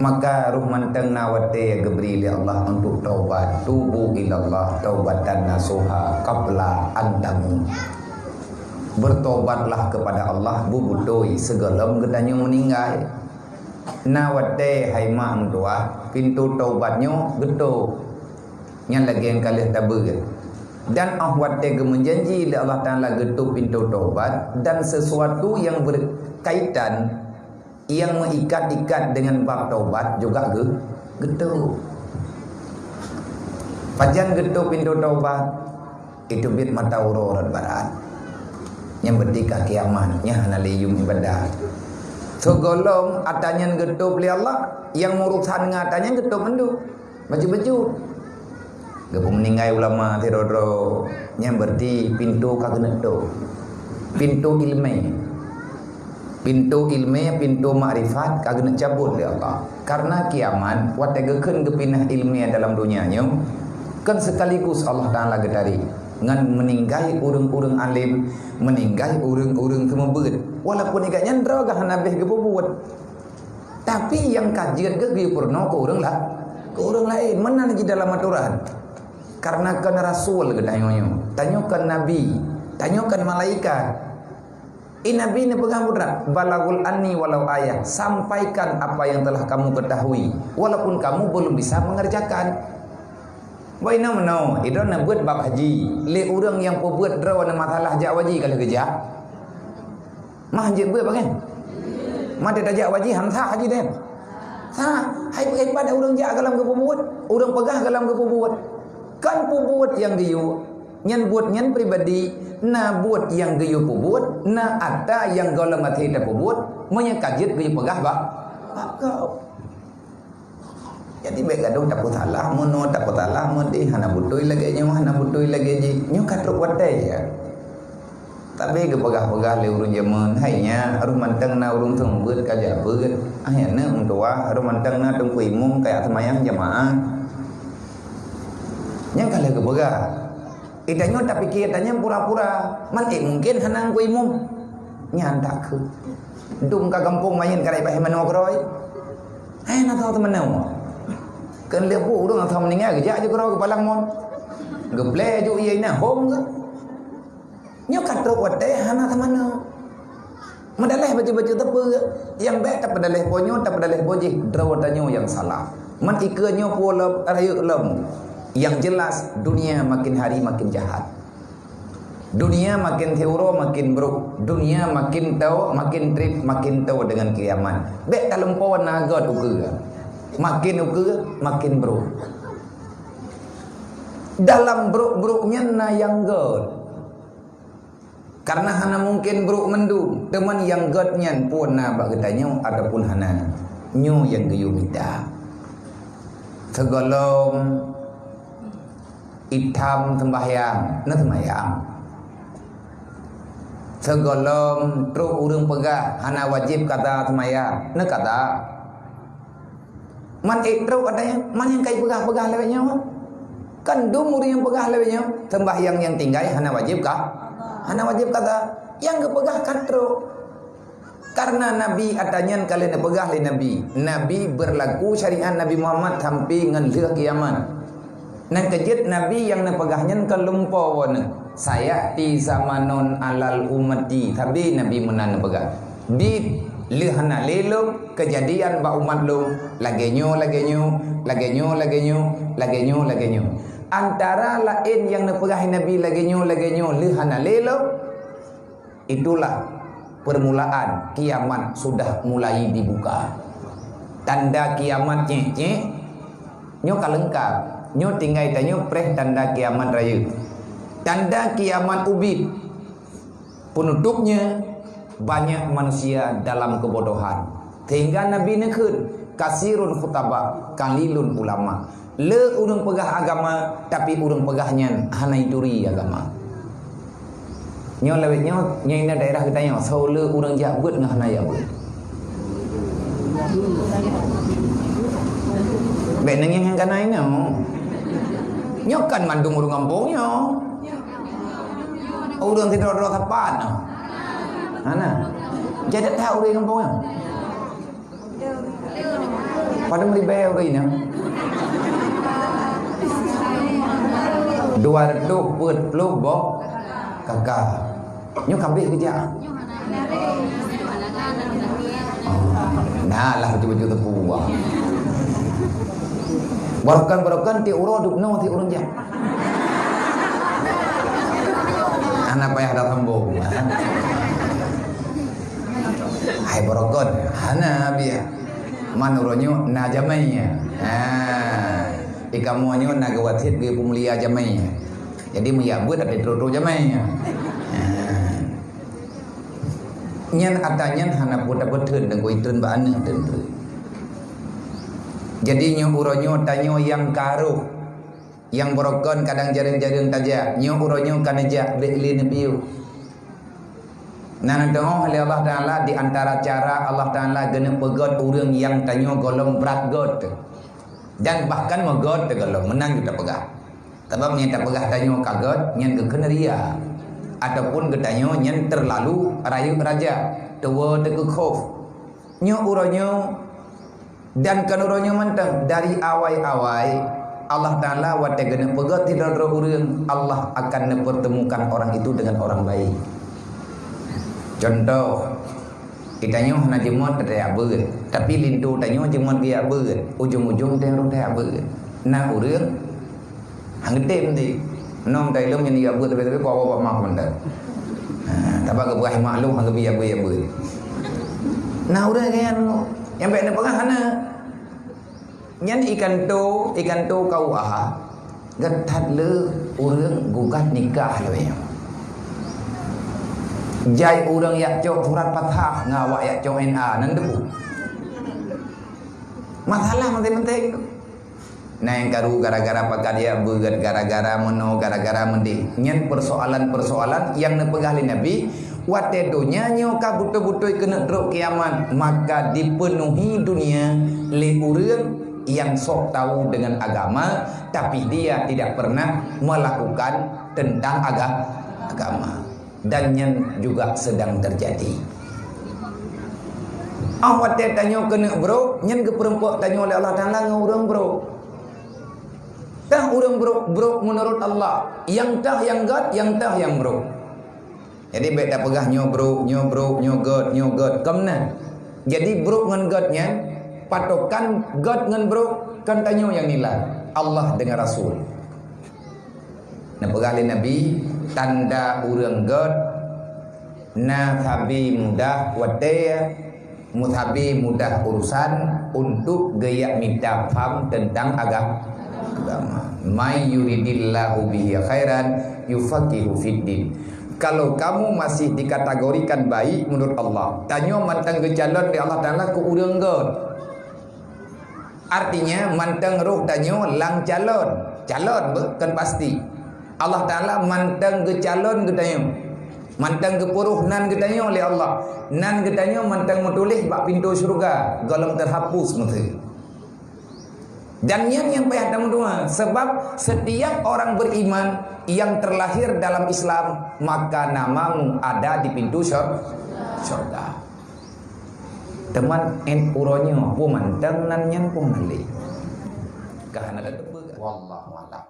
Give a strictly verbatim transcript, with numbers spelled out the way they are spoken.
Maka roh mantong na watée geubri lé Allah untuk taubat. Tubu ilallah taubatan nasuha qabla an tamut. Bertobatlah kepada Allah bubutôi sigohlom geutanyoe meuninggai. Na watée hai mak meutuah, pintoe taubat nyoe geutôp. Nyan lagée nyang ka lheueh tabeuet. Dan óh watée geumeujanji lé Allah Taala geutôp pintoe taubat dan sesuatu nyang berkaitan nyang meuikat-ikat deungon bab taubat juga geu-, geutôp. Pajan geutôp pintoe taubat? Iteubiet mata uroe rot barat. Nyang berarti ka kiamat, nyan hana lé yuem ibadat. Sigohlom atra nyan geutôp lé Allah, nyang meurusan ngon atra nyan geutôp mandum. Bacut-bacut. Geupeumeuninggai ulama sidroe-droe, nyan berarti pintoe ka geuneuk tôp. Pintoe ileumé. Pintoe ileumé, pintoe makrifat ka geuneuk cabot lé Allah. Karena kiamat, watée geukheun geupinah ileumé dalam donya nyoe, kan sekaligus Allah Taala geutarek ngon meuninggai ureuëng-ureuëng alim, meuninggai ureuëng-ureuëng seumeubeuet. Walaupun ikat nyan droe gah hana béh geupeubuet. Tapi nyang ka jeuet geuh geupeurunoe keu ureuëng la-, keu ureuëng laén. Meunan jih dalam atoran. Karena kon rasul geutanyoe nyoe. Tanyoe kon nabi. Tanyoe kon malaikat. Eh, Nabi neupeugah buet, "Balaghul anni walau ayah." Sampaikan apa yang telah kamu ketahui, walaupun kamu belum bisa mengerjakan. Bah inoe meunoe, idong na beuet bab haji. Lé ureuëng nyang peubuet droe na masalah jak haji ka lheueh geujak. Mah jeuet beuet bagai. Mah tajak haji, han sah haji deh. Sah, hai, hai pada ureuëng jak gohlom geupeubuet, ureuëng peugah gohlom geupeubuet. Kan peubuet nyang geuyue, nyan buet nyan pribadi, na buet nyang geuyue peubuet, na atra nyang gohlom até tapeubuet, meunyoe ka jeuet geuyue peugah bak, bak gob. Jadi bék gadôh tapeusalah meunoe, tapeusalah meudéh, hana beutôi lagée nyoe, hana beutôi lagée jih. Nyoe ka trok watée ya. Tapi geupeugah-peugah lé ureuëng jameun, hai nyan, roh mantong na ureuëng seumeubeuet ka jak beuet. Ah, nyan na meutuah, roh mantong na teungku imum ka jak seumayang jamaah. Nyan ka lheueh geupeugah. Eh, tanyoe tapike tanyoe pura-pura. Man, eh, mungken hana teungku imum. Nyan takheun. Dum ka gampông maén ka rayeuk pah manoe keurôi. Hai, na tho teumanoe. Keu lheueh bu ureuëng asai meuninggai geujak ju keurôi keu palang mon. Geuplé ju ié na hom geuh. Nyoe ka trok watée hana teumanoe. Meudaleh bacut-bacut teupeu, nyang bék tapeudaleh po nyoe, tapeudaleh po jih, droe tanyoe nyang salah. Man ikeue nyoe po lom, rayeuk lom. Yang jelas, dunia makin hari makin jahat. Dunia makin siuroe makin brok. Dunia makin toe, makin treb, makin toe deungon kiamat. Bék talumpoe na göt ukeue. Makin ukeue, makin brok. Dalam brok-brok nyan na nyang göt. Karena hana mungken brok mandum, teuma nyang göt nyan phon na bak geutanyoe ataupun hana. Nyoe nyang geuyue mita. Sigohlom itam seumbahyang, na seumbahyang. Sigohlom trok ureuëng peugah hana wajéb kada seumbahyang, na kada. Man ék trok katanya, man nyang kai peugah-peugah lewat nyoe. Kan dum ureuëng nyang peugah lewat nyoe, seumbahyang nyang tinggai hana wajéb ka? Hana wajéb kada. Nyang geupeugah ka trok. Karena Nabi atra nyan ka lheueh neupeugah lé Nabi. Nabi berlaku syariat Nabi Muhammad sampai ngon lheueh kiamat. Nyang keujeuet Nabi nyang neupeugah nyan ka lumpoe woe nyoe. Sayati zamanun alal ummati, sabe Nabi meunan neupeugah. Bit lheueh hana lé lom keujadian bak umat lom, lagée nyoe, lagée nyoe, lagée nyoe, lagée nyoe, lagée nyoe, lagée nyoe. Antara laén nyang neupeugah Nabi lagée nyoe, lagée nyoe, lheueh hana lé lom, itulah permulaan kiamat sudah mulai dibuka. Tanda kiamat cék-cék, nyoe ka leungkap. Nyoe tinggai tanyoe preh tanda kiamat rayeuk. Tanda kiamat ubit. Penutupnya, banyak manusia dalam kebodohan. Sehingga Nabi neukheun, "Kasirun khutaba, kalilun ulama." Le ureuëng peugah agama, tapi ureuëng peugah nyan hana ituri agama. Nyoe lawét nyoe, nyoe inoe daerah geutanyoe, soe le ureuëng jak beuet ngon hana jak beuet. Bék neungieng nyang kana inoe. Nyoe kan mandum ureuëng gampông nyoe. Ureuëng sidroe-droe sapat nyoe. Hana. Jadi that ureuëng gampông nyoe. Padum ribèe ureueng inong? Dua reutôh peuet ploh boh kaka. Nyoe ka abéh geujak. Oh, nah lah bacut-bacut teupeu. Barokon-barokon tiep uroe dub noe tiep ureueng jak. Hana payah tasambong. Hai barokon, hana biya. Man uroe nyoe na jamé. Ha. Di kamoe nyoe na geuwasiet geupeumulia jamé. Jadi meujak beuet tapi trok-trok jamé. Ha. Nyan ata nyan hana peue tapeutheun dan kuiteun bak aneuk teuntu. Jadi nyoe uroe nyoe tanyoe nyang ka rôh, nyang barokon kadang jareueng-jareueng tajak, nyoe uroe nyoe ka neujak bék lé neupiôh. Na neuteungoh lé Allah Taala di antara cara Allah Taala geuneuk peugöt ureueng nyang tanyoe gohlom brat göt. Dan bahkan meugöt teugohlom meunan geutanyoe peugah. Sabab nyang tapeugah tanyoe ka göt nyan geukheun ria ataupun geutanyoe nyan terlalu rayeuk raja, tuwoe teukeukhof. Nyoe uroe nyoe dan kon uroe nyoe mantong, dari awai-awai Allah Taala watèe geuneuk peugöt sidroe ureueng, Allah akan neupeurteumukan orang itu dengan orang baik. Contoh, geutanyoe hana jimot tajak beuet, tapi linto tanyoe jimot geujak beuet, ujong-ujong tanyoe tajak beuet. Na ureueng hana geutem di. Nong tai lom nyang geujak beuet tapi-tapi kok awak mak mantong. Ha, tapi geupeugah maklum hana geujak beuet, jak beuet. Na ureueng nyan nyang bèk neupeugah hana. Nyan ikanto, ikanto K U A. Gét that le ureueng gugat nikah lé nyoe. Jai ureueng jak cok surat pathah ngon awak jak cok N A nan debu. Masalah manteng-manteng tu. Na nyang karu gara-gara pakat jak beuet, gara-gara meunoe, gara-gara meudéh. Nyan persoalan-persoalan nyang neupeugah lé Nabi, watèe donya nyoe ka beutôi-beutôi keuneuk trok kiamat, maka dipenuhi dunia lé ureueng nyang sok tahu dengan agama, tapi dia tidak pernah melakukan tentang aga-, agama. Dan nyan juga sedang terjadi. Ah, watèe tanyoe keuneuk brok, nyan geupeureumpok tanyoe lé Allah Taala ngon ureueng brok. Tah ureueng brok, brok meunurot Allah. Nyang tah nyang göt, nyang tah nyang brok. Jadi bèk tapeugah nyoe brok, nyoe brok, nyoe göt, nyoe göt. Kon meunan. Jadi brok ngon göt nyan, patokan göt ngon brok kon tanyoe nyang nilai, Allah dengan Rasul. Neupeugah lé Nabi, tanda ureueng göt na sabe mudah watèe, meusabe mudah urusan untuk geujak mita paham tentang aga-, agama. "May yuridillahu bihi khairan yufaqihu fiddin." Kalau kamu masih dikategorikan baik menurut Allah, tanyoe mantong geucalon lé Allah Taala keu ureueng göt. Artinya, mantong roh tanyoe lam calon. Calon beu-, kon pasti. Allah Taala mantong geucalon geutanyoe. Mantong geupeurôh nan geutanyoe lé Allah. Nan geutanyoe mantong meutuléh bak pintoe syeuruga, gohlom teuhapus meuteue. Dan nyan nyang payah tameudoa, sebab setiap orang beriman yang terlahir dalam Islam, maka namamu ada di pintu syur-, syurga. Teuma, eh, uroe nyoe, peue mantong nan nyan peue meunan lé. Ka hana tateupeue. Wallahu a'lam.